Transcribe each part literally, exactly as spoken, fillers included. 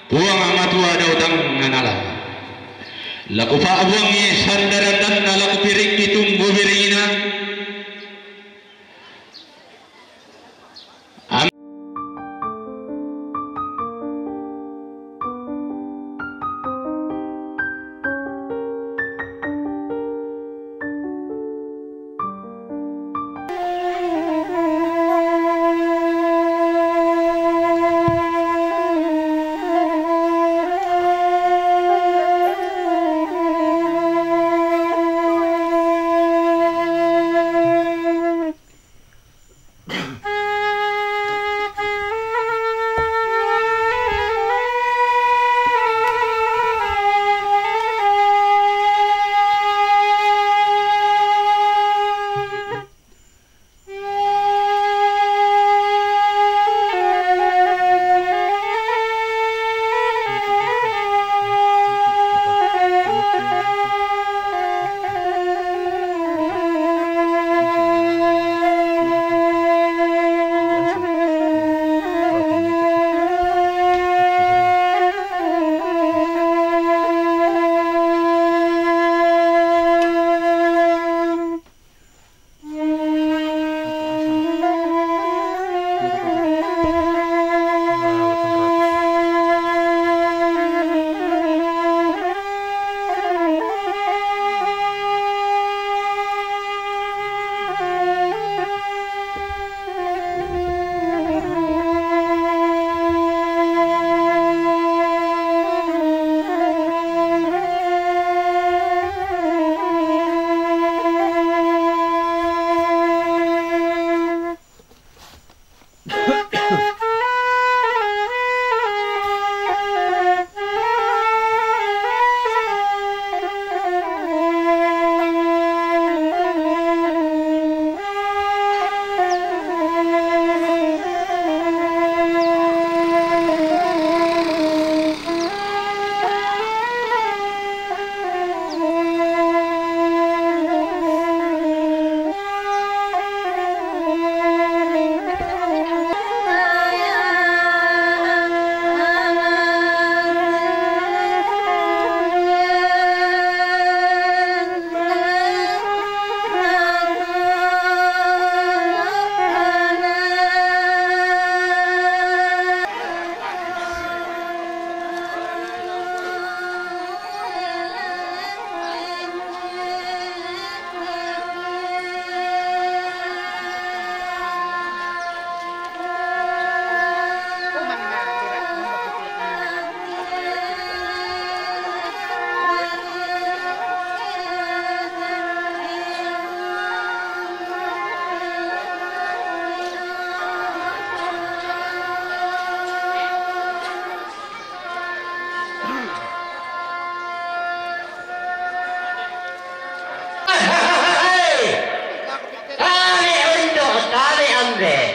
Puang Matua Daud Tanganala. Laku pa'buangi sandarandanna laku pirikki tumbu biringina. Am- Tali untuk, tali ambil.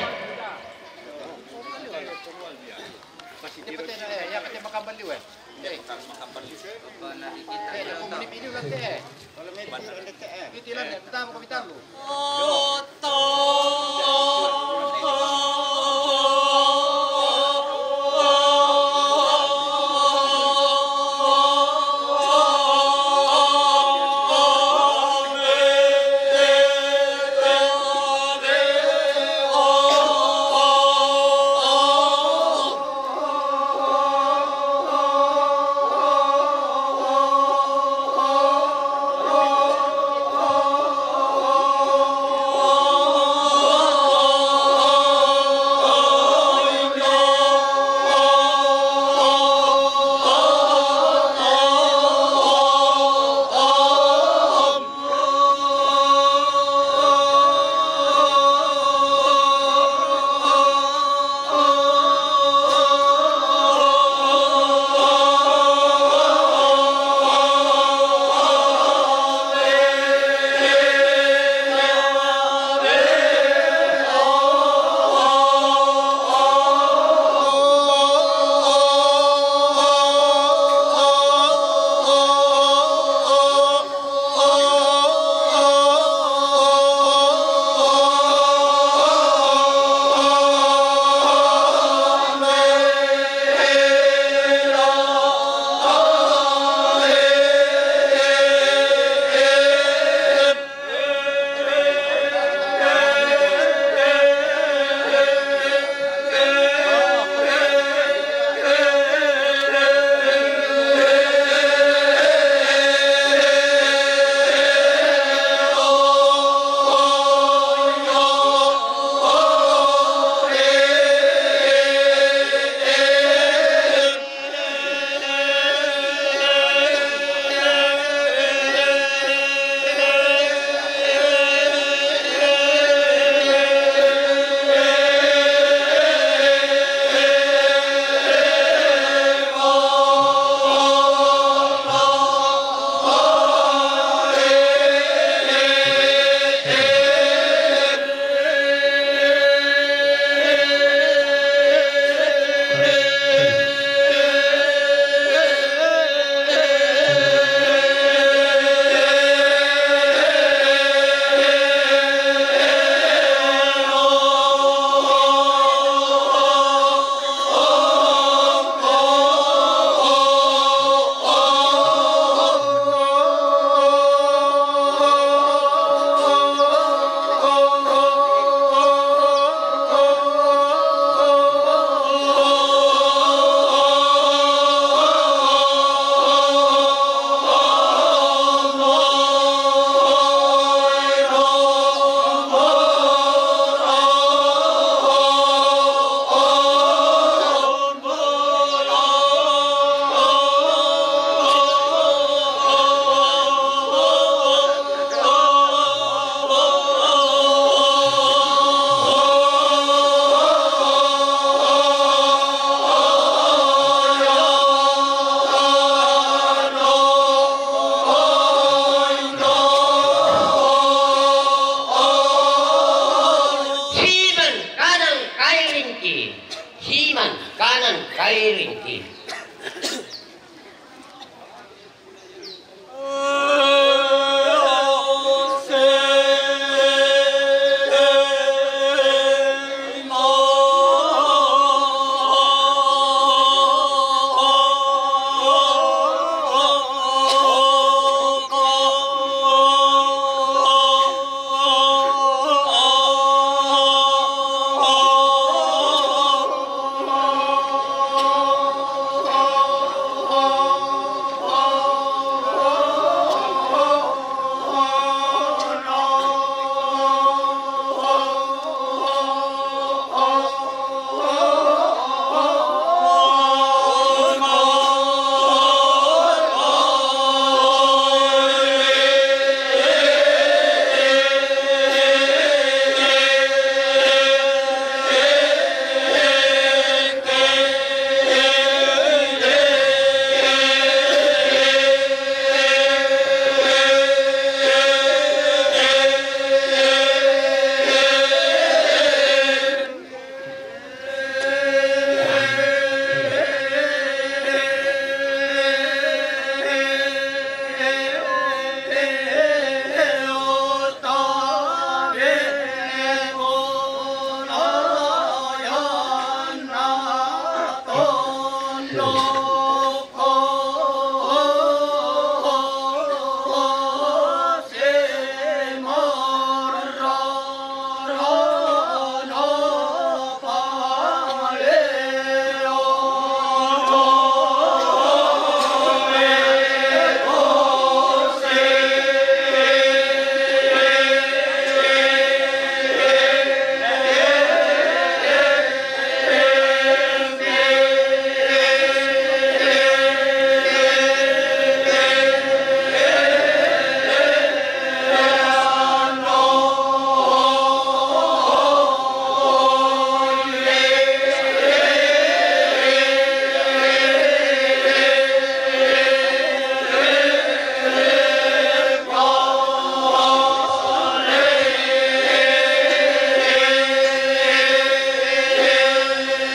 Iman kanan, kairing kiri.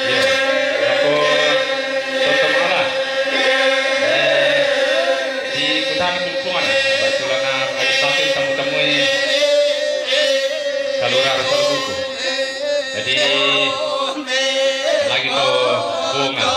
Iya, aku tutup malah. Eh, di Kuta Kumpungan, kebetulan, ah, lagi sambil temu-temui Kalura Rasul Buku. Jadi, lagi tu bunga.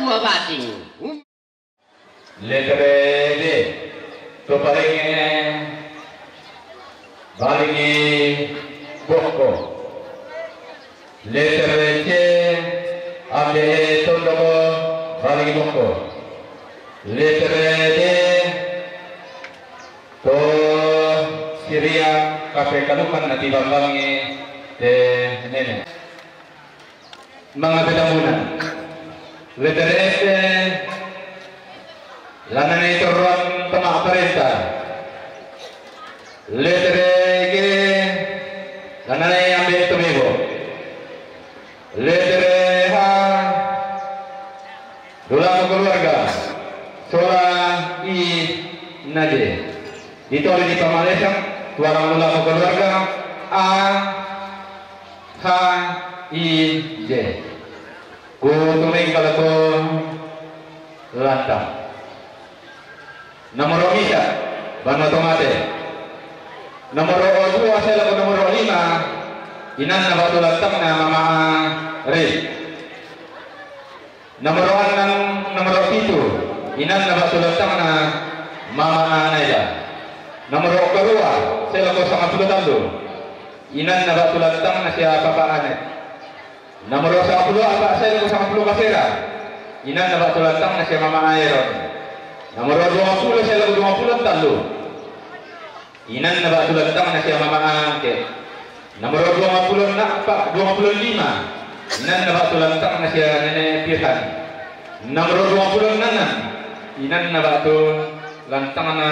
Papating. Letere D, Toparenge Baligi Bokko. Letere C, Ambe Tondoko Baligi Bokko. Letere D, to Siria kape kalukan nati bambangi te nene. Manga petambunan. Letere F, lanane torroan tama parenta. Letere G, lanane ambe tomebo. Letere H, Dolamu keluarga, sola i na je. Ditoli di pamalesan, tuarang dolamu keluarga, A, H, I, J. Ku tumeng kalako lantang. Nomoro misa, Banua Tomate. Nomoro dua selako nomoro lima, inanna batu lantangna mama Ri. Nomoro annang, nomoro pitu, inanna batu lantangna mama Naila. Nomoro karua, selako sangappulo tallu, inanna batu lantangna sia papa Ane. Nomoro sangappulo a'pa, selako sangappulo kasera, inanna batu lantangna sia mama Aeron. Nomoro duangappulo, selako duangappulo tallu, inanna batu lantangna sia mama Angke. Nomoro duangappulo a'pa, duangappulo lima, inanna batu lantangna sia nene Pirhan. Nomoro duangappulo enneng, inanna batu lantangna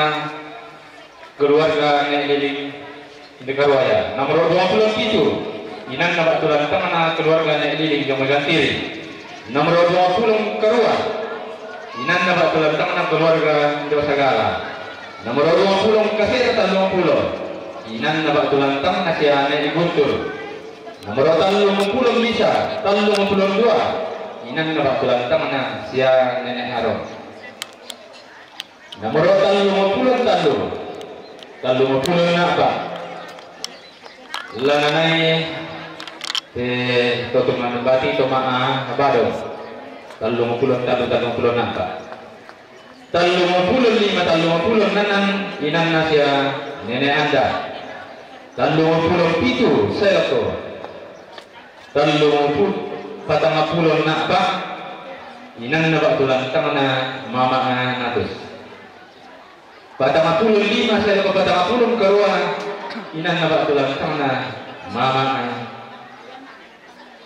keluarga Nek Liling Indekaruaya. Nomoro duangappulo pitu, inanna batu lantangna keluarga Nek Liling Jomai Gantiri. Nomoro duangappulo karua, inanna batu lantangna keluarga Indo Sagala. Nomoro duangappulo kasera, tallungappulo, inanna batu lantangna sia Nek Guntur. Nomoro tallungappulo misa, tallungappulo dua, inanna batu lantangna sia Nenek Harong. Nomoro tallungappulo tallu, tallungappulo a'pa, lananai te to Tumanu Bati, to ma Bado. Tallungappulo tallu, tallungappulo a'pa. Tallungappulo lima, tallungappulo enneng, inanna sia Nene Anda. Tallungappulo pitu, selako. Tallungappulo, patangappulo a'pa, inanna batu lantangna mama Natus. Patangappulo lima, selako patangappulo karua, inanna batu lantangna mama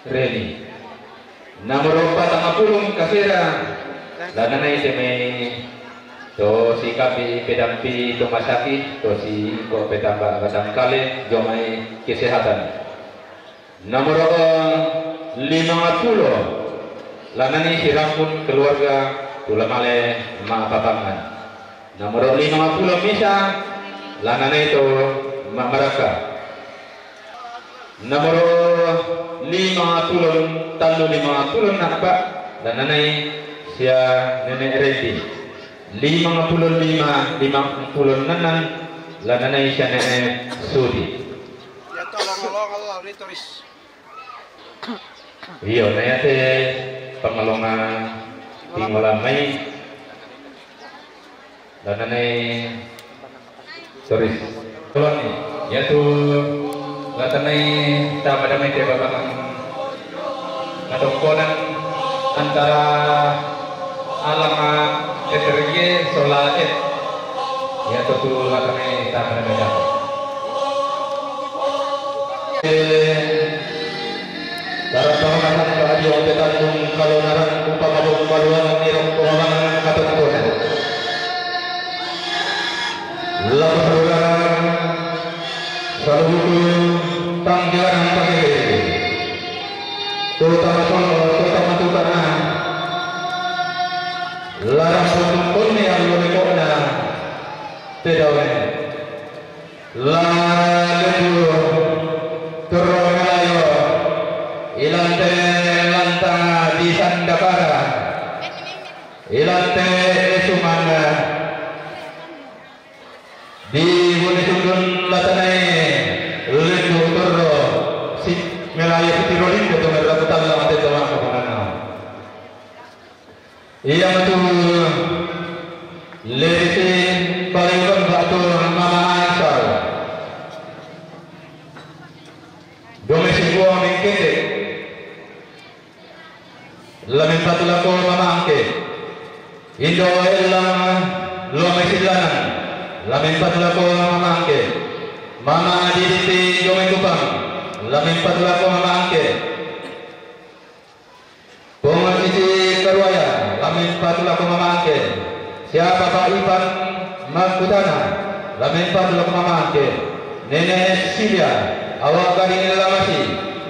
Reni. Nomoro patangappulo kasera, lananai te mai to sikappi pedampi to masaki, to siko petamba batangkale, jomai kesehatan. Nomoro limangappulo, lananai sirampun keluarga Tulamale ma'papangan. Nomoro limangappulo misa, lananai to ma'marakka. Nomoro limangappulo tallu, limangappulo a'pa, lananai sia Nene Rendi. Limangappulo lima, limangappulo enneng, lananai sia Nene Sudi. Ya, tolong, tolong, Allah, ritoris. Iyo, na iate pangalonga tingola mai, lananai toris. Tolong ni, iatu latanai tama damai te babakang katongkonan antara alama F R G sola F. Iatu tu latanai tama damai dapat. Tarapparana sangka adio te tandung kalonaran upamabung baluangan nirong pemamangan katongkonan. Laparugaran saluhuku tanggaran pagere. Kota Masolo, kota Matukana. Larang putungkonni allo lekona. Tedawe. Lalu turun ngalayo ilante lantang di Sandapara ilante esumanna di bune sundun latanai lendu turro si ngalayo sitiro lindo tumerra kutalla mate tawaka punana. Iyanatu lebbi si palebbi ba'tu Mama Ansal. Duma'in si Buang Mingkete, la mempatu lako Mama Angke. Indo Ellang Lomai Sillanan, la mempatu lako Mama Angke. Mama Diditi Duma'in Kupang, la mempatu lako Mama Angke. Pung Sisi Karuaya, la mempatu lako Mama Angke. Sia Papa Ipan Magkutana, la mempatu lako Mama Angke. Nene Silia, Awak Gading Lamasi,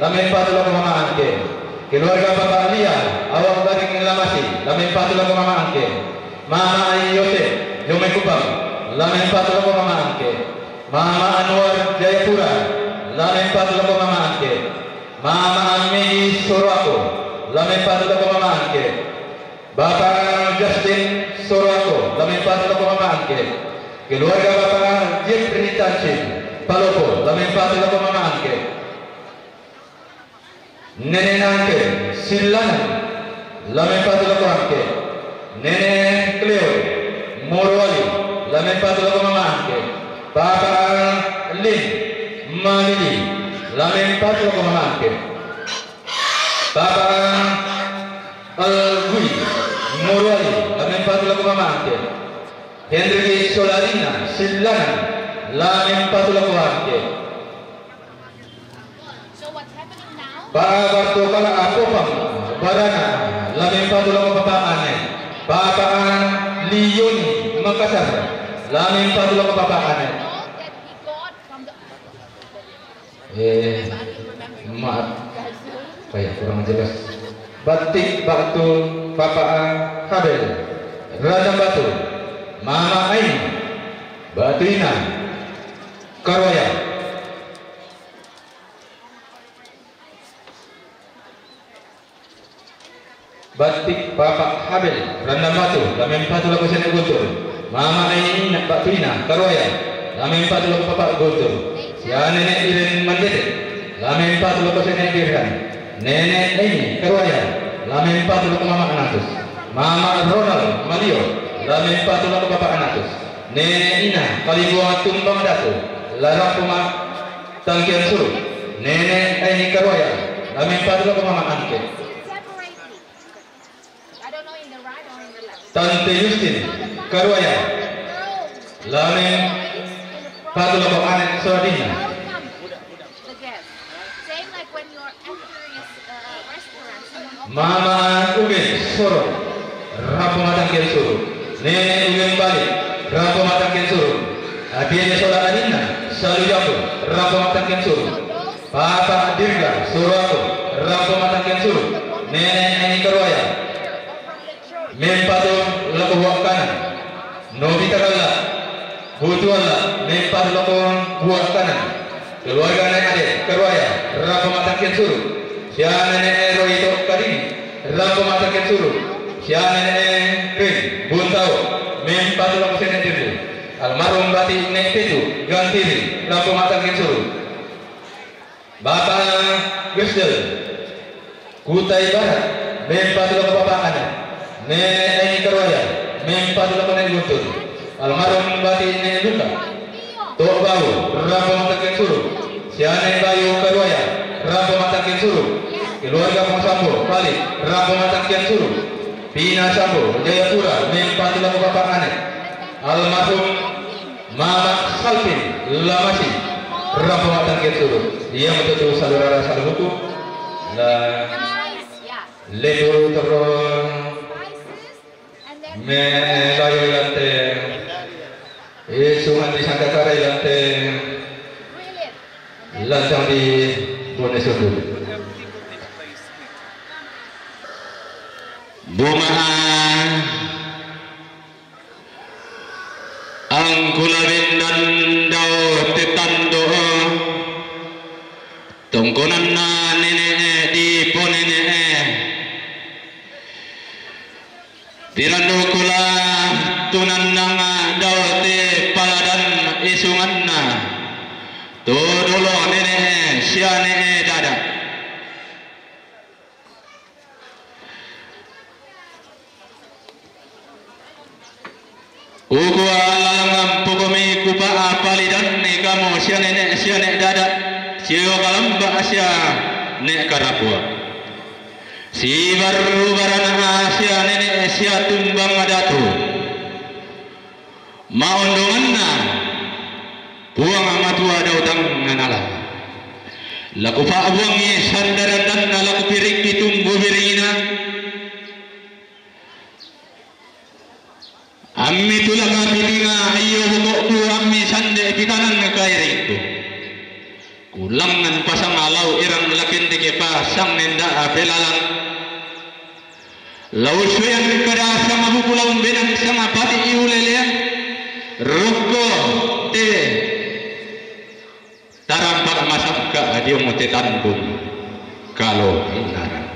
la mempatu lako Mama Angke. Keluarga Papa Lia, Awak Gading Lamasi, la mempatu lako Mama Angke. Mama Ai Yosep, Duma'in Kupang, la mempatu lako Mama Angke. Mama Anwar Jayapura, la mempatu lako Mama Angke. Mama Amedi Soroako, la mempatu lako Mama Angke. Bapa Justin Soroako, la mempatu lako Mama Angke. Keluarga Bapa Jeffrey Tansin, Palopo, la mempatu lako Mama Angke. Nene Angke Sillanan, la mempatu lako Angke. Nene Cleo Morowali, la mempatu lako Mama Angke. Papa Lin Malili, la mempatu lako Mama Angke. Papa Algui Morowali, la mempatu lako Mama Angke. Henry Solarina Sillanan, la mempatu lako Angke. Papa Bartokala Apopang Barana, la mempatu lako Papa Ane. Papa Lioni Makassar, la mempatu lako Papa Ane. Eh, maaf, kayak kurang jelas. Batik ba'tu Papa Habel, Randanbatu. Mama Aini, ba'tu Ina Karuaya. Batik Papa Habel, Randanbatu, la mempatu lako si Nenek Guntur. Mama Aini, ba'tu Ina Karuaya, la mempatu lako Papa Guntur. Sia Nenek Iren Mandete, la mempatu lako si Nenek Birhan. Nenek Aini Karuaya, la mempatu lako Mama Anatus. Mama Ronald Malio, la mempatu lako Papa Anatus. Nenek Ina Kalimbuang Tumbang Datu, la rampo ma- tangkian suru. Nenek Aini Karuaya, la mempatu lako Mama Angke. Tante Justin Karuaya, la mempatu lako Anet Soadina. Mama Ugen Soro, rampo ma tangkian suru. Nenek Ugen Bali, rampo ma tangkian suru. Adene sola adinna, Salu Japu, rampo ma tangkian suru. Papa Dirga Soroako, rampo ma tangkian suru. Nenek Aini Karuaya, mempatu lako Buat Kanan. Nobita Kalla, Butu Alla, mempatu lako Buat Kanan. Keluarga Nenek Ade Karuaya, rampo ma tangkian suru. Sia Nenek Ero Ito Kadini, rampo ma tangkian suru. Sia Nenek Rin Buntao, mempatu lako si Nenek Dirli. Almarhum Bati Nenek Petu Gantiri, rampo ma tangkian suru. Bapa Grisdel, Kutai Barat, mempatu lako Papa Anet. Nenek Aini Karuaya, mempatu lako Nenek Guntur. Almarhum Bati Nenek Luka, Tok Bau, rampo ma tangkian suru. Sia Nenek Bayu Karuaya, rampo ma tangkian suru. Keluarga Pung Sambo, Pali, rampo ma tangkian suru. Pina Sambo, Jayapura, mempatu lako Papa Anet. Almarhum Mama Salpin Lamasi, rampo ma tangkian suru. Iyamoto tu salu rara salu buku. La lebu terus me layo ilante. Isungan di Sangkakara ilante. Lancang di Bone Sundu. Bunga Angkula bendan dao tetando tongkonanna nene di ponene. Tirando kula tunannang dao te paladan isunganna to dolo nene siane dada. Palidanni kamu sia nene' sia ne' dada', sia kalamba' sia ne' karapua'. Sibarru barana' sia nene' sia tumbang datu. Maondonganna Puang Matua dao tangnganala. La kupa'buangi sandarandanna la kupirikki tumbu biringina. Ammi tulaka pitinga iyo boko'ku, ammi sande' kitanang kairingku. Kulangngan pasang alau irang lakendeke pasang nenda' pelalang. La ussuean kada sanga buku la umbenang sanga pati iulelean. Rokko te tarampak masakka dio mo te tandung kalo inarang.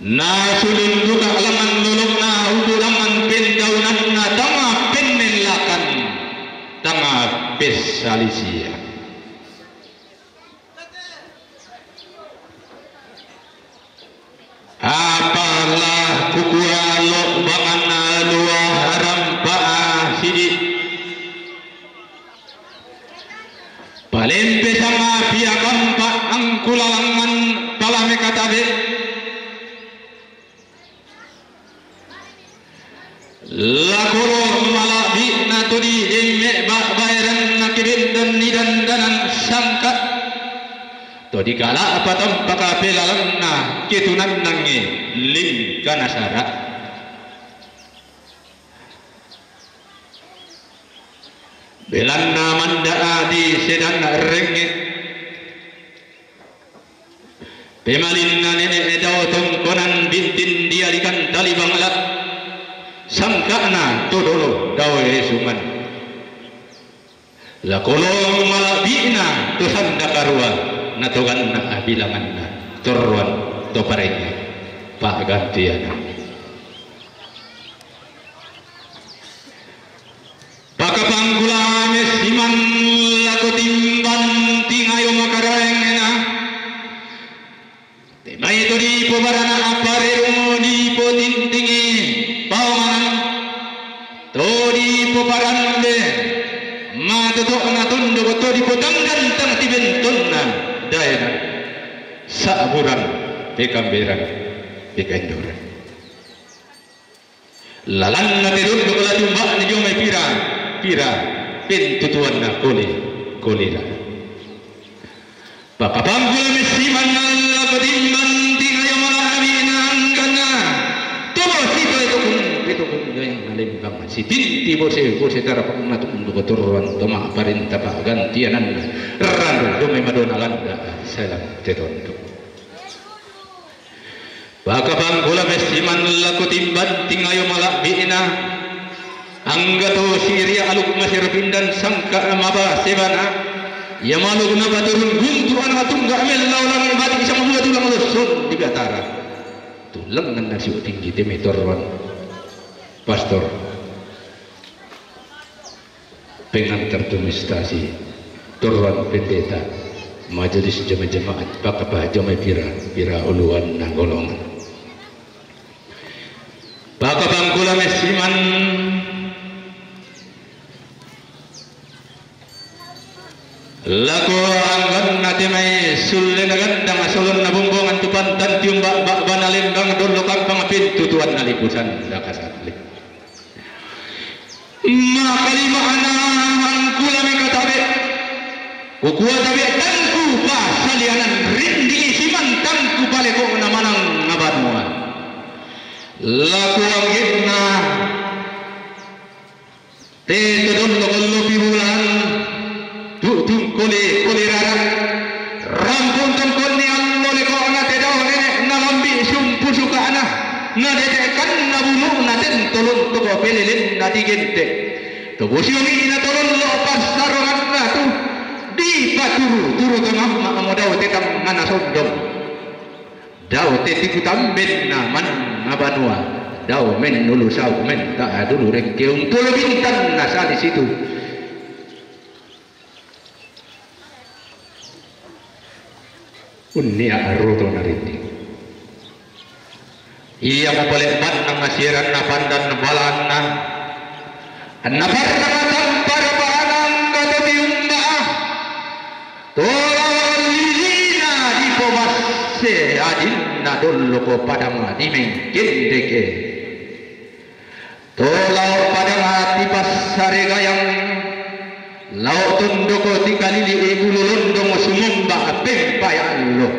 Nasulun duka langngan lolo'na, ubu langngan pendaunanna, tama pennellakan, tama pessalisian. Apalah kukua lo'banganna lua rampa'a sidi'. Palempe sanga pia kampa angkulalangngan palame katabe. Lakoro mala'bi'na to di demme ba'baeranna kebendan nidandanan sangka. To dikala'pa tampaka pelalanna ketunannangnge lingkana sara'. Belanna manda'a di sedan rengnge. Pemalinna nene' dao tongkonan bintin dialikan tali bangla', sangka'na to dolo dao esungan. La kolong mala'bi'na to sanda karua, na to ganna' bilanganna, torroan to parengnge pa'gantiananna. Pakapangkula messiman lako timban tingayo makaraengngena. Temai to dipobarana' apparerung dipotintingi paomangan, to dipoparambe matoto'na tondok, to dipotanggang tang tibentonna daena, sa'burang pekamberang pekaindoran. Lalanna te dondok la tumba'na dio mai pira, pira pentutuanna koli, kolira. Pakapangkula messiman lako timban tingayo mala'bi'na angkanna to sitoe tokun, tokun jayang nalembang sitinti bose, bose tarapakna tunduk torroan to ma'parenta pa'gantiananna randu dio mai madona landa selang te tondok. Pakapangkula messiman lako timban tingayo mala'bi'na, angga to siria aluk masero pindan sangka maba sebana, ia maluk napaturun guntu ana' tungga mellau langan bati' sama dua tulang losson di Batara. Tulangnganna siu tinggi teme torroan. Pastor. Pengantar domestasi, torroan pendeta, majelis jama-, jemaat, pakapa jama pira, pira uluanna golongan. Pakapangkula messiman lako angganna te mai sullena gandang solonna bombongan tu pantan tiumba ba'bana lembang dollo kampang pentutuanna lipusan dakasalli. Makalima'na mangkula mekatabe. Kukua tabe tangku pasalianan rindingi simantangku paleko'na manang na banua. Laku anggenna te to dollo kollo pibulan. Tu'tung kole, kole rara. Rampung tongkonni allo leko'na te dao nene' nalambi' sumpu suka'na. Nadete'kanna bulu'na tentolon toko pelelenna digente'. To bosiongi'na tolollo passaronganna tu dipaturu-turu to mamma' amo dao te tangngana sondong. Dao te tiku tambenna manna banua, dao mennulu sau menta dulu rengkeung polo bintanna sali situ. Unnia' roto narinding. Iamo pale' bannang asieranna pandan balanna. Anna parrang tampara pa angga to tiumba'a, to lao lili'na dipobasse adinna dolloko padang dimengkendeke. To lao padang tipassaregayang, lao tondoko tikalili'i bulu londong sumomba pempaya allo.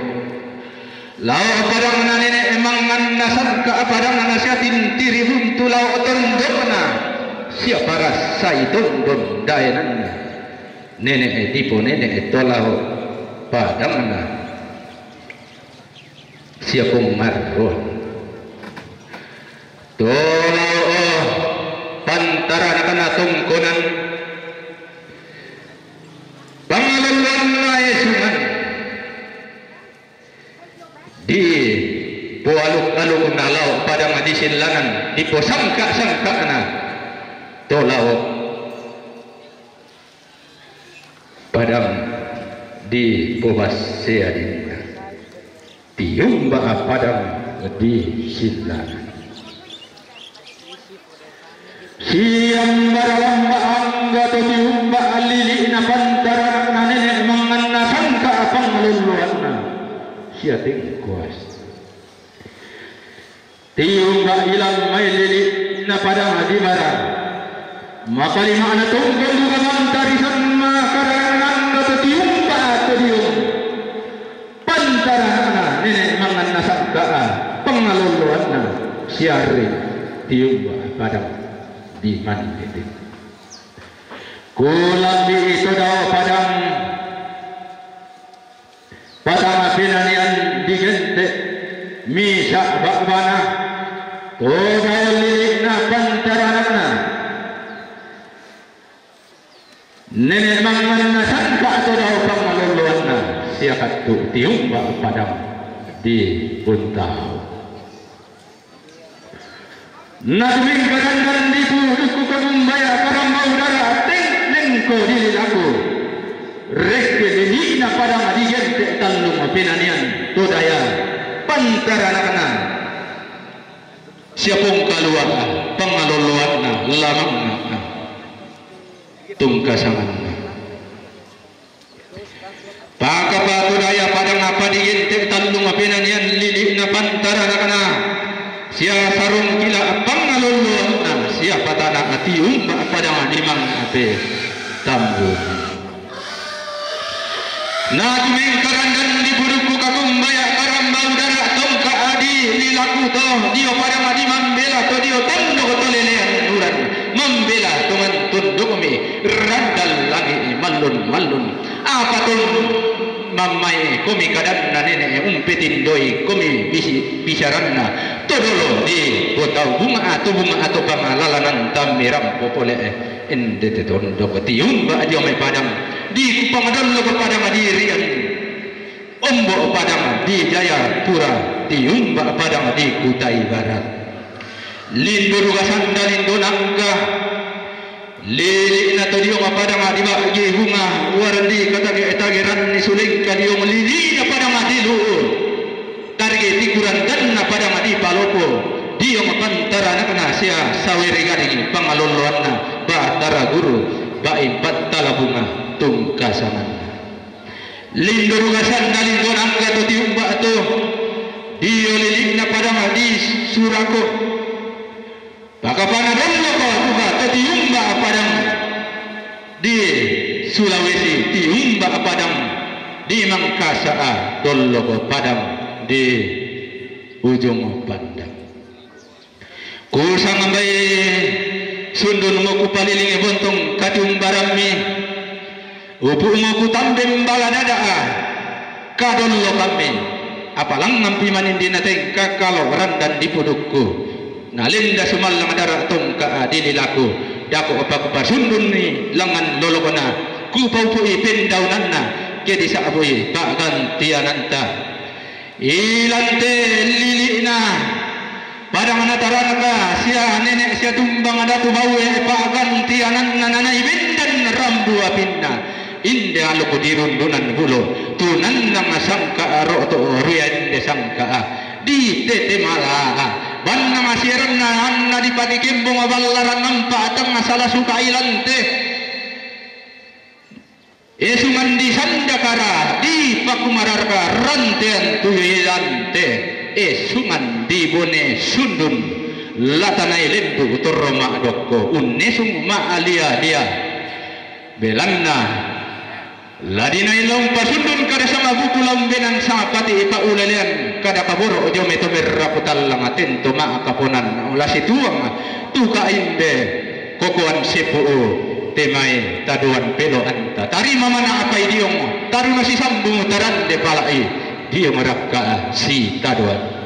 Lao padangna nene' manganna sangka padangna sia tintiri buntu lao tondokna sia parassai tondon daenanna. Nene' diponene' to lao padangna sia pongarroan. To lao pantaranakna tongkonan pangalolloanna esungan. Dipoaluk-alukna lao padang disillanan, diposangka-sangka'na to lao padang dipobasse adinna tiumba padang disillanan. Siambara lamba angga to tiumba lili'na pantaranakna nene' manganna sangka pangalolloanna sia tengkoas. Tiumba ilang mai lili'na padang dibara. Mapalima'na tongkon duka mantari samma karangan angga to tiumba to diong. Pantaranakna nene' manganna sangka pangalolloanna siarre tiumba padang di mannete. Kulambi'i to dao padang padang penanian digente' misa' ba'bana to dao lili'na pantaranakna. Nene' manganna sangka to dao pangalolloanna sia kattu tiumba padang di Buntao. Na tumengkarandan dipudukku kagumbaya karambau dara teng lengko dililaku. Rekke lili'na padang digente' tallung penanian to daya pantaranakna sia pongkalua'a pangalolloanna lamangna tungkasanganna. Pakapa to daya padang apa digente' tallung penanian lili'na pantaranakna sia sarong kila pangalolloanna sia patana tiumba padang dimang ape tambu. Na tumengkarandan dipudukku kagumbaya karambau dara tongka adi lilaku to dio padang di mambela to dio tondok to lelean uran mambela tongan tondokmi randal langi mallun-mallun. Apa ton mammai komi kadanna nene' umpetindoi komi bisi bisaranna to dolo di botau bunga ato bunga ato pangalalananta mirampo pole. Ende te tondok tiumba dio mai padang di kupang dollo ke padang di Rian. Ombo padang di Jayapura tiumba padang di Kutai Barat. Lindo duka sanda lindo nangka. Lili'na to diong padang di bagi bunga wardi katage-tageranni sulengka diong lili'na padang di lu. Targe tikurandanna padang di palopo diong pantaranakna sia sawere gading pangalolloanna Batara Guru bain pattala bunga tungkasanganna. Lindo duka sanda lindo nangga to tiumba to dio lili'na padang di Surako. Pakapana dolloko duka to tiumba padang di Sulawesi tiumba padang di Mangkasaa dolloko padang di Ujung Pandang. Kusambai sundunmu kupalilingi bontong katiumbarammi. Upu'mu kutambe mbala dada'a kadollokammi. Apalangngampi manindina tengka kalo randan dipudukku. Nalenda sumallang dara tongka dililaku. Dako pakupasundunni langngan lolokona. Kupaupu'i pendaunanna. Ke disa'bui pa'gantiananta. Ilante lili'na padang nataranaka sia nene' sia tumbang datu baue pa'gantiananna nanai bendan rambu apinna. Inde aloko dirundunan bulo tunannang sangka ro'to ruya inde sangka ditete mala'a Banna masiaranna anna dipatikimbong ballaran nampa tang sala suka ilante. Esungan di sandakara, di pakumararka rantean tuyu ilante. Esungan di bone sundun, latanai lembu torro ma'dokko, unnesung ma'alia-lia. Belanna La dinai la umpasundun kada sama buku la umbenan sama pati ipaulelean kada kaboro jo mai to merrapu tallang tento ma'kaponan la situang tuka inde kokoan sepu'u te mai tadoan pelo anta. Tarima mana apai diong, taruna sisambung tarande pala'i diong rakka si tadoan.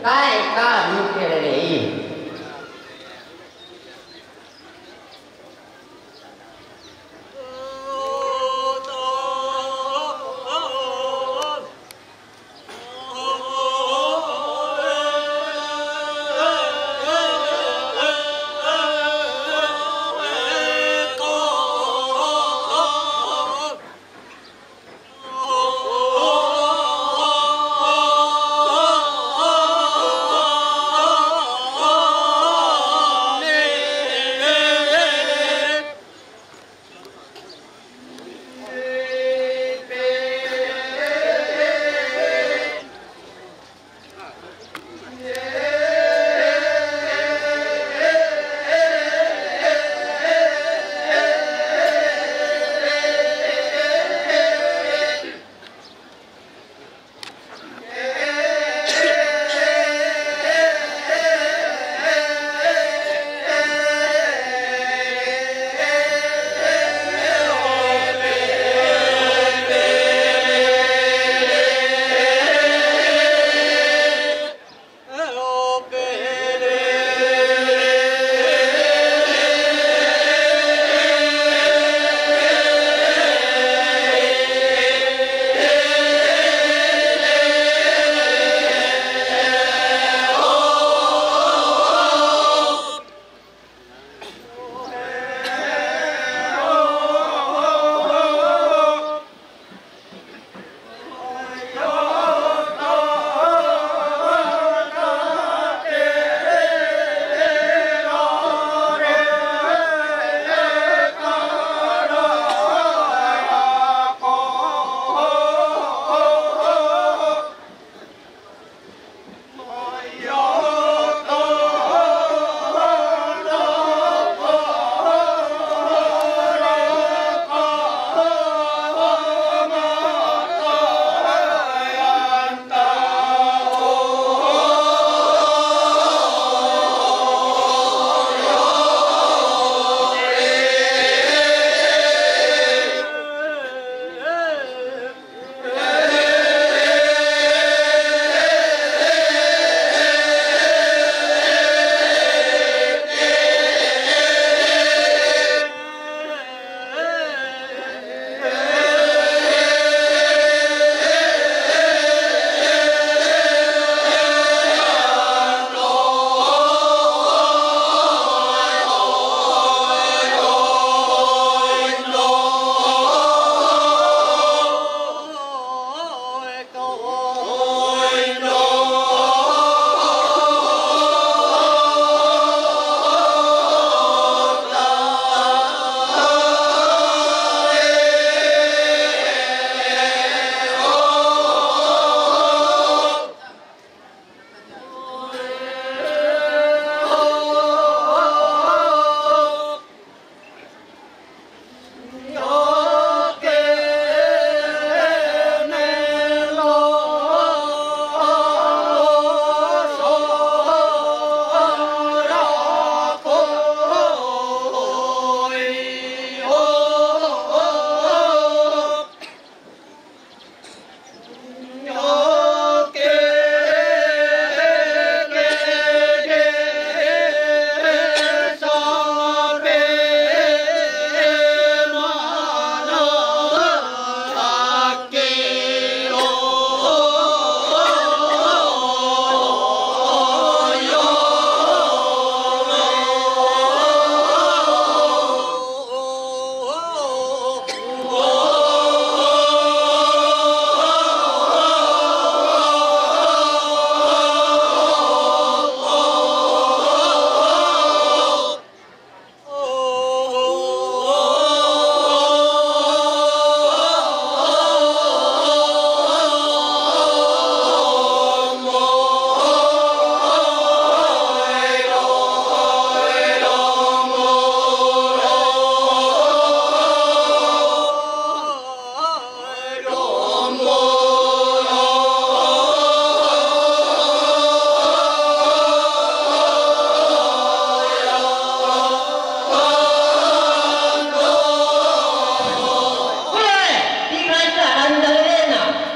Taeka mikererei.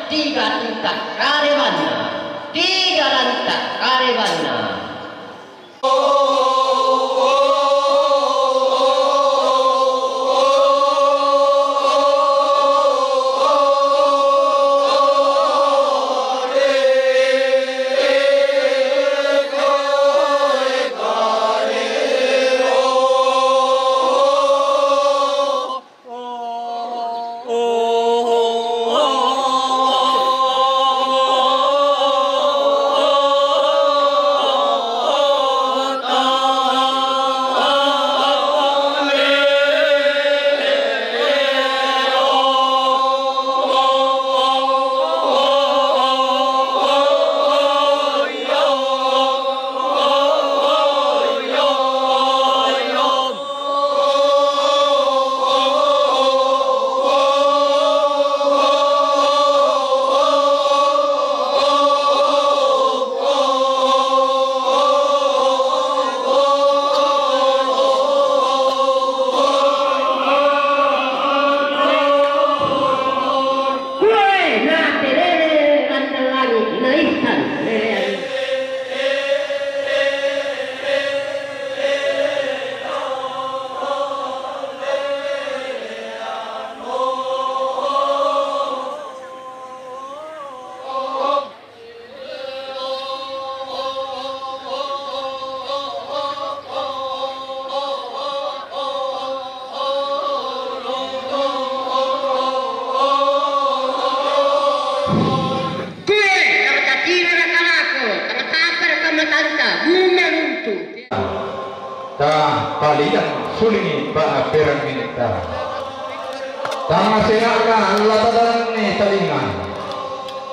Tiga tingkat karebanna, tiga Ranta karebanna. Kue na telele ranta langi' naissan lelean. Kue, tama tatira na kamako, tama tapara kamatanta, bunga nuntu. Tapalidan sulingi' pa'aperangngi ta. Tangnga senga'na la tadananni talinga.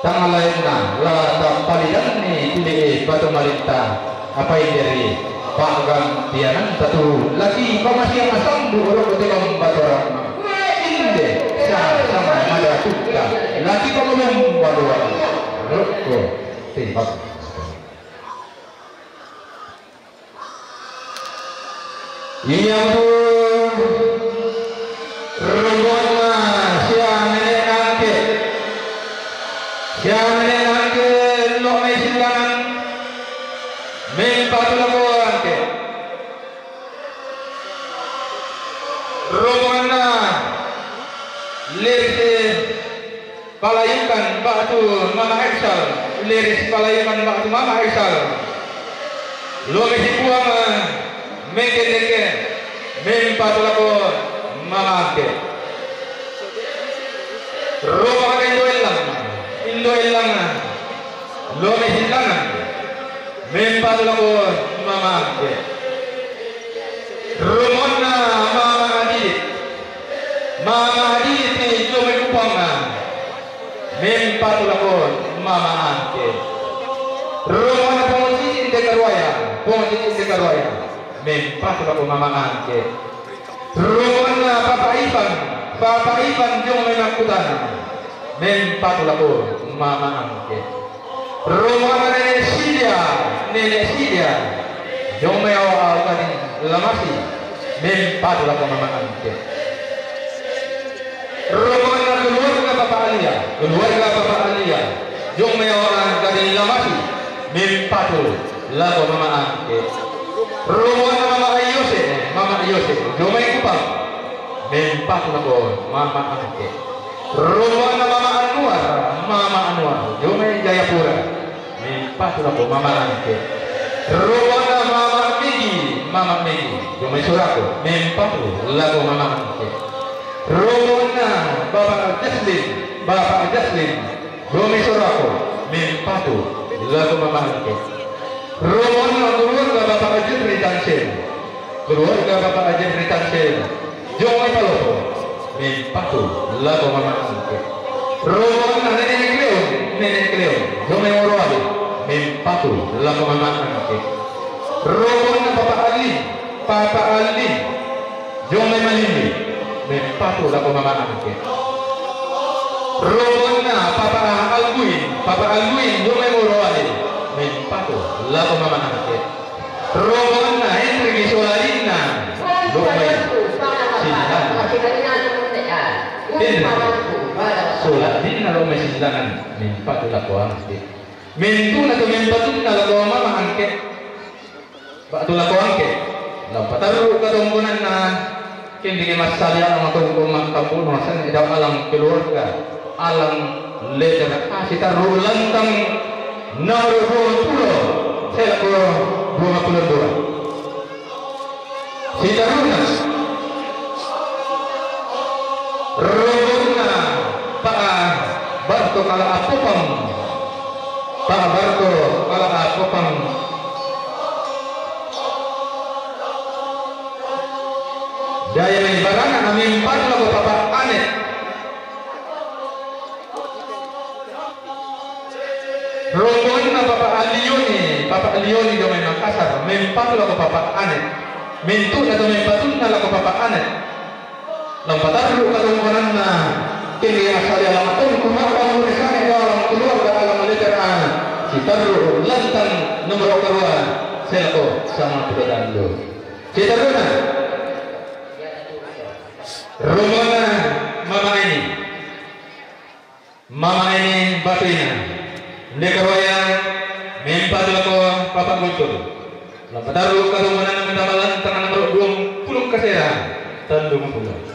Tangnga laenna la tapalidanni tili'i batu malinta. Apa inde'ri pa'gantiananta tu la kipamasiang sambu' rokko te bambatoranna. Inde sa-sama madatutta la kipamabomba doang rokko te bambatoranna. Iyamutu rombonganna sia nene' angke'. Sia nene' angke' lo' mai sillangan mempatu lako angke'. Rombonganna Lirisi Palayukan ba'tu Mama Aisal, Liris Palayukan ba'tu Mama Aisal. Lo' mai si Puang mengkendeke, mempatu lako Mama Angke. Rombonganna Indo Ellang, Indo Ellang, lo' mai sillangan, mempatu lako Mama Angke. Rombonganna Mama Adili, Mama Adili te jio mai Kupang, mempatu lako Mama Angke. Rombonganna Pong Cici Dekaruaya, Pong Cici Dekaruaya, mempatu lako Mama Angke. Rombonganna Papa Ivan, Papa Ivan jio mai Makkutana, mempatu lako Mama Angke. Rombonganna Nene' Silia, Nene' Silia jio mai Ao-ao Gading Lamasi, mempatu lako Mama Angke. Rombonganna keluarga Papa Alia, keluarga Papa Alia jio mai Ao-ao Gading Lamasi, mempatu lako Mama Angke. Rombonganna Mama Ayose, Mama Ayose jio mai Kupang, mempatu lako Mama Angke. Rombonganna Mama Anwar, Mama Anwar jio mai Jayapura, mempatu lako Mama Angke. Rombonganna Mama Megi, Mama Megi jio mai Sorako, mempatu lako Mama Angke. Rombonganna Bapak Jaslin, Bapak Jaslin jio mai Sorako, mempatu lako Mama Angke. Rombonganna keluarga Bapak Jeffrey Tansel, keluarga Bapak Jeffrey Tansel jio mai Palopo, mempatu lako Mama Angke. Rombonganna Nene' Cleon, Nene' Cleon jio mai Morowali, mempatu lako Mama Angke. Rombonganna Papa Alin, Papa Alin jio mai Malili, mempatu lako Mama Angke. Rombonganna Papa Alguin, Papa Alguin jio mai Morowali, mempatu lako Mama Angke. Rombonganna Henry Soladinna, lo' mai sillangan. Henry Soladinna lo' mai sillangan, mempatu lako Angke. Mintu'na tu mempatunna lako mama Angke', ba'tu lako Angke'. La patarru' katongkonanna, kendeke massali alang tongkon makkappuno, sanna' dao alang keluarga, alang letera, sitarru' lantang nomoro duappulo, sae lako duappulo dua. Sitarru'na, rombonna Pa' Barto Kala' Appopang. Pa' Barto Kala' Appopang. Daya mai barana na mempatu lako Papa Anet. Rombonganna Papa Alioni, Papa Alioni dao mai Makassar, mempatu lako Papa Anet. Mintu'na tu mempatunna lako Papa Anet. La patarru' katongkonanna, kini asali alang tongkon makkappuno, sanna' dao alang keluarga, alang letera, sitarru' lantang nomoro karua, sae lako sangpulo tallu. Sitarru'na, rombonna Mama Eni. Mama Eni Batuina. Inde karuaya, mempatu lako Papa Guntur. La patarru' katongkonanna mantama lantang nomoro duappulo kasera, tallumpulo.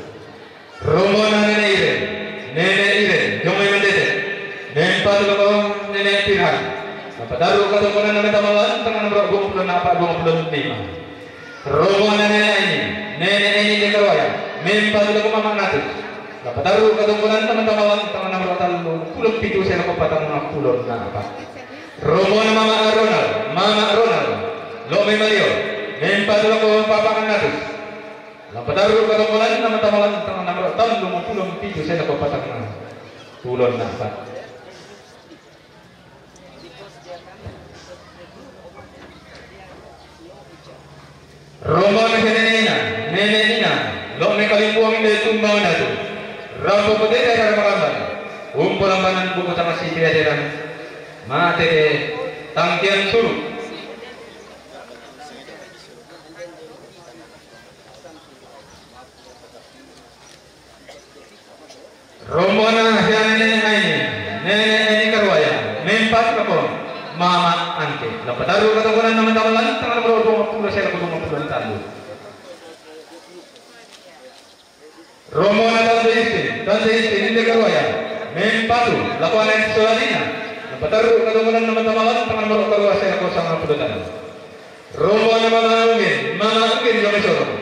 Rombonna Nene Iren. Nene Iren, dao mai Mandete. Mempatu lako Nene Pirhan. La patarru' katongkonanna mantama lantang nomoro duappulo enneng, duappulo lima. Rombonna Nene Eni, Nene Eni inde karuaya, mempatu lako Mama Natus. La patarru' katongkonanna mantama lantang nomoro tallumpulo pitu sae lako patangpulo enneng. Rombonna Mama Ronald, Mama Ronald, lao mai Malio, mempatu lako Papa Natus. La patarru' katongkonanna mantama lantang nomoro tallumpulo pitu sae lako patangpulo enneng. Rombonna Nene Ina, Nene Ina, lao mai Kalimbuang inde Tumbang Datu. Rampo patete rara makamban, umpolang banan buku tangngasi peaderan, matete tangkean suru'. Rombonna sia Nene Aini, Nene Aini karuaya, mempatu lako Mama Angke. La patarru' katongkonanna mantama lantang nomoro duappulo sae lako duappulo tallu. Rombonna Tante Istin, Tante Istin inde karuaya, mempatu lako Anet Solalina. La patarru' katongkonanna mantama lantang nomoro karua sae lako sangpulo tallu. Rombonna Mama Ugen, Mama Ugen dao mai Sorong.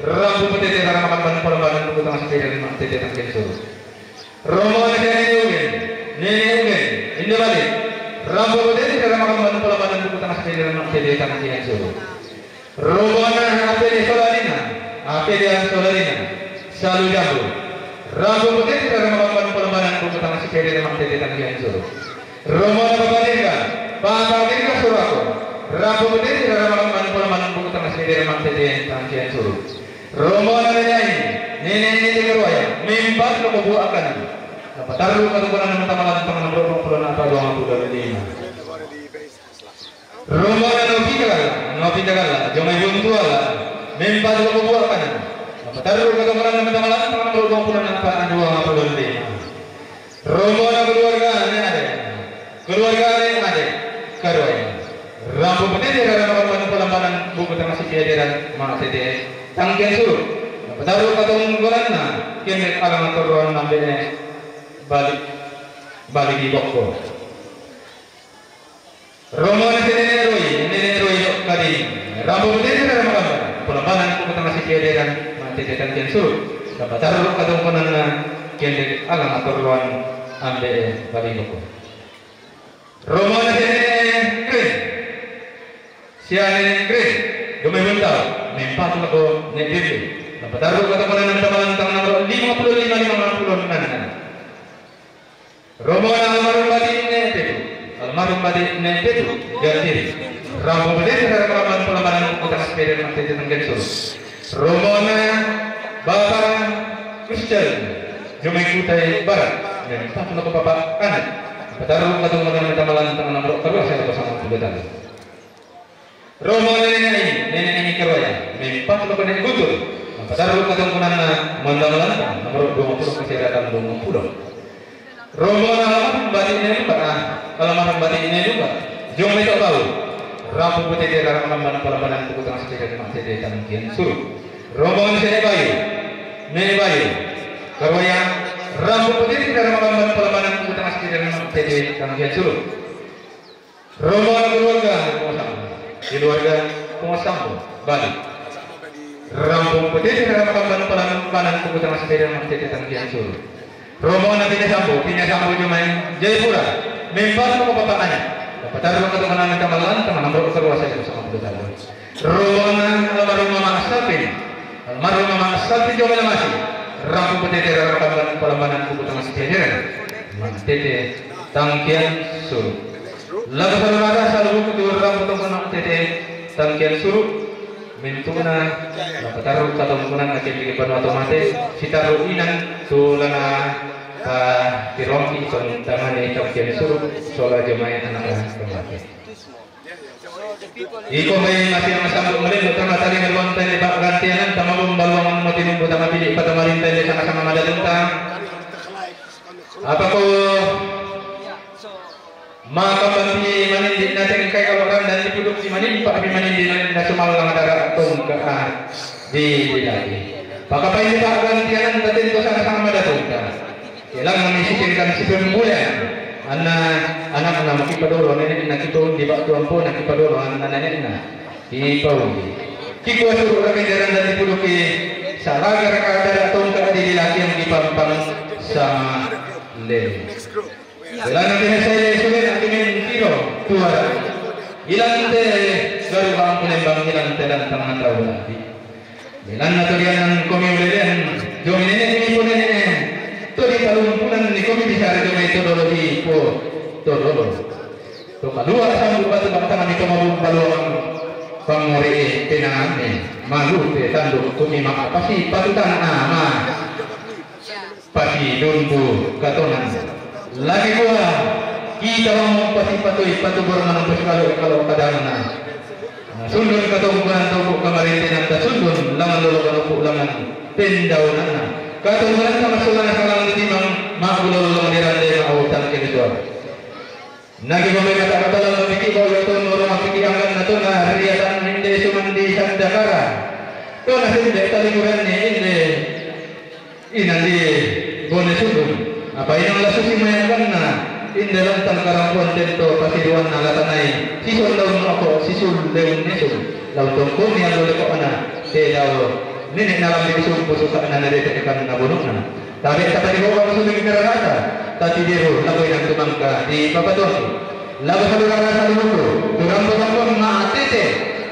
Rampo patete rara makamban, umpolang banan buku tangngasi peaderan, matete tangkean suru'. Rombonna sia Nene Ugen, Nene Ugen inde Bali. Rampo patete rara makamban, umpolang banan buku tangngasi peaderan, matete tangkean suru'. Rombonna Apede Solalina, Apede Solalina, Salu Jambu. Rampo patete rara makamban, umpolang banan buku tangngasi peaderan, matete tangkean suru'. Rombonna Papa Dirga, Papa Dirga Surako. Rampo patete rara makamban, umpolang banan buku tangngasi peaderan, matete tangkean suru'. Rombonna Nene Aini, Nene Aini inde karuaya, mempatu lako Buakana. La patarru' katongkonanna mantama lantang nomoro duappulo enneng, duappulo lima. Rombonna Novita Galla, Novita Galla dao mai Buntuala, mempatu lako Buakana. La patarru' katongkonanna mantama lantang nomoro duappulo enneng, duappulo lima. Rombonna keluarga Nene Ade, keluarga Nene Ade karuaya, rampo patete rara makamban, umpolang banan buku tangngasi peaderan, matete tangkean suru'. La patarru' katongkonanna, kendeke alang torroan ambe'ne, balik, balik di bokko. Rombonna sia Nene Roy, Nene Roy dao Kadini. Rampo patete rara makamban, umpolang banan buku tangngasi peaderan, matete tangkean suru'. La patarru' katongkonanna, kendeke alang torroan ambe'e, balik di bokko. Rombonna sia Nene Kring. Sia Nene Kring dao mai Buntao, mempatu lako Nene Dirli. La patarru' katongkonanna mantama lantang nomoro limappulo lima, limappulo enneng. Rombonna almarhum Bati' Nene Petu, almarhum Bati' Nene Petu Jatiri. Rampo patete rara makamban, umpolang banan buku tangngasi peaderan, matete tangkean suru'. Rombonna Bapa' Christian dao mai Kutai Barat, mempatu lako Papa Anet. La patarru' katongkonanna mantama lantang nomoro karua sae lako sangpulo tallu. Rombonna Nene Aini, Nene Aini karuaya, mempatu lako Nene Guntur. La patarru' katongkonanna mantama lantang nomoro duappulo kasera, tallumpulo. Rombonna almarhum Bati' Nene Lumba, ah, Almarhum Bati Inai Luka, Jong Metok Bau, Rambu Petete Rara Makamban Palambanan Puku Tengah Sipedang Mak Tete Tangkian Suru. Rombongan Sene Bayu, Nene Bayu, Karwaya, Rambu Petete Rara Makamban Palambanan Puku Tengah Sipedang Mak Tete Tangkian Suru. Rombongan keluarga Pongosambo, keluarga Pongosambo, Bali. Rambu Petete Rara Makamban Palambanan Puku Tengah Sipedang Mak Tete Tangkian Suru. Rombongan Pine Sambo, Pine Sambo Jumai, Jayapura, member ko bapak anak. Dapat taruh ke teman anak kamalan, teman nomor keluar saya bersama betul. Rombongan almarhum Mama Sapin, almarhum Mama Sapin Jumai Lamasi, Rambu Petete Rara Makamban Palambanan Puku Tengah Sipedang Mak Tete Tangkian Suru. Laga saudara saluhur kutu Rambu Tongkonak Tete Tangkian Suru. Mintuna, lapataru katongkunan akin di Banua Tomate, sitaru inan, tulana, pa, tirongki, tong tangane, tangkian suru, sola jomai anak tomate. Iko mai masih masambut mulai, tama tali ngaluan tali bak gantianan, tama bumbaluang mati nunggu tama bilik, patama rintai sama-sama mada tunta. Apa ko Maka bang di manindi na tengkai kalau randan di puduk di manimpa di manindi na sumal lang dara tongka di di lagi. Pakapai di pak gantianan tatin ko sana sama mada tongka. Ilang mani sikin kan si pembulan. Anna anak na makipadolo nenek na kito di bak tuampo na kipadolo anna nenek na. Kipauli. Kikuasuru raka jaran dan di puduk di salaga raka dara tongka di lagi yang dipampang sama lele. Belana kene sele sule na kene tiro tuara. Ilante garu bang kulembang ilante dan tangan tahu nanti. Belana torianan komi ulelen jomi nene ni po nene. Tori talumpunan ni komi bisa jomi todolo di po todolo. To kalua sambu batu bang tangan itu mau baluang pangori tenane malu te tanduk komi maka pasi patutan ama. Pati dunpu katonan. Lagi dua, kita mau pati patui patu bermanang pati kalau kalau kadang na. Nah, sundun katong bulan tau kamarin tinan ta sundun langan lolo kanopu langan pendaunan na. Katong bulan sama sulan salang di timang ma bulo lolo dirande ma utan ke dua. Nagi mamai mata katalan mapiki bau yaton orang mapiki anggan natona riatan inde suman di sandakara. Tona sinde talimuran ni inde. Inandi bone sundun. Apa inang la susi mayanganna. Inde lantang karampuan tento pasiruanna latanai. Sisun daun ako sisun daun nisun. Lautong kuni alo leko ana. Te dau. Nini nalambi sumpu suka na nadete ikan na bunukna. Tabe tapati bau kamu sundun kararata. Tati diru lagu inang tumangka di papatuanku. Lagu salurara salururu. Turang botong ma atete.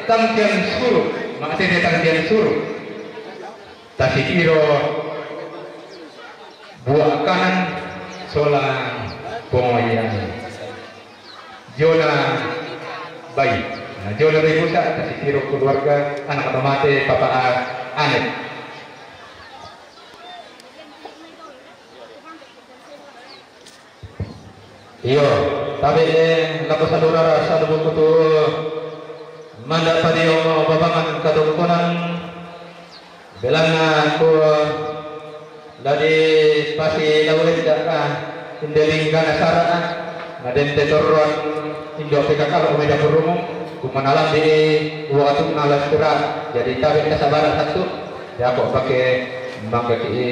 Tangkian suru. Ma atete tangkian suru. Tasitiro buah kanan sola pongoyan. Jona bayi. Nah, Jona bayi Musa, tasitiro keluarga, anak atau mate, papa a-, anek. Iyo, tabe lako salurara salubu kutu manda padio mo babangan katongkonan. Belana ko ladi pasi laurenda a inde linggana sara a madente torroan indo pe kakalo meda purumu kumanalan di waktu nalas kura. Jadi tabe kasabaran satu. Jako pake mangga ki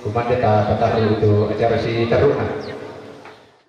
kumande ta pataru itu acara si teruna.